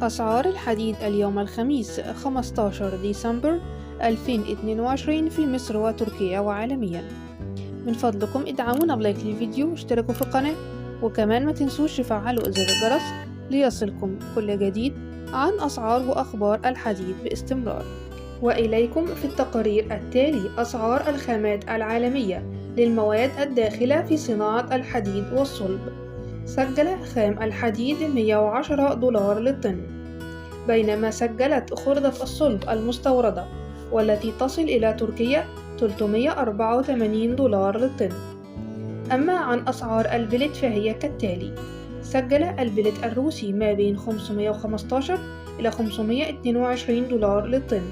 أسعار الحديد اليوم الخميس 15 ديسمبر 2022 في مصر وتركيا وعالميا. من فضلكم ادعمونا ب like للفيديو واشتركوا في القناة، وكمان ما تنسوش تفعلوا زر الجرس ليصلكم كل جديد عن أسعار وأخبار الحديد باستمرار. وإليكم في التقرير التالي أسعار الخامات العالمية للمواد الداخلة في صناعة الحديد والصلب. سجل خام الحديد 110 دولار للطن، بينما سجلت خردة الصلب المستوردة والتي تصل إلى تركيا 384 دولار للطن. أما عن أسعار البلت فهي كالتالي: سجل البلت الروسي ما بين 515 إلى 522 دولار للطن،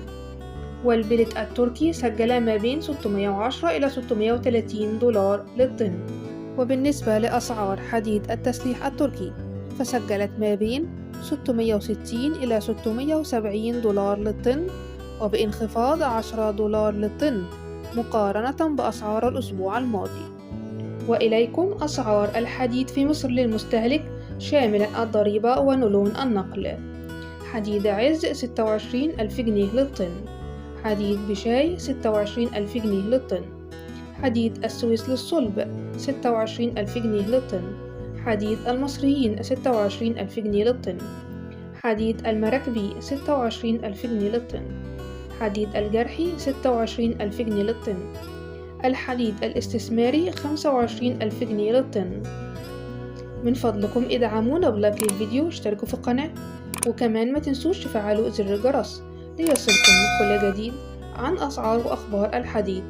والبلت التركي سجل ما بين 610 إلى 630 دولار للطن. وبالنسبة لأسعار حديد التسليح التركي فسجلت ما بين 660 إلى 670 دولار للطن، وبانخفاض 10 دولار للطن مقارنة بأسعار الأسبوع الماضي. وإليكم أسعار الحديد في مصر للمستهلك شاملا الضريبة ونولون النقل. حديد عز 26 ألف جنيه للطن، حديد بشاي 26 ألف جنيه للطن، حديد السويس للصلب 26 ألف جنيه للطن، حديد المصريين 26 ألف جنيه للطن، حديد المراكبي 26 ألف جنيه للطن، حديد الجرحي 26 ألف جنيه للطن، الحديد الاستثماري 25 ألف جنيه للطن. من فضلكم ادعمونا ب like للفيديو واشتركوا في القناة، وكمان ما تنسوش تفعلوا زر الجرس ليصلكم كل جديد عن أسعار وأخبار الحديد.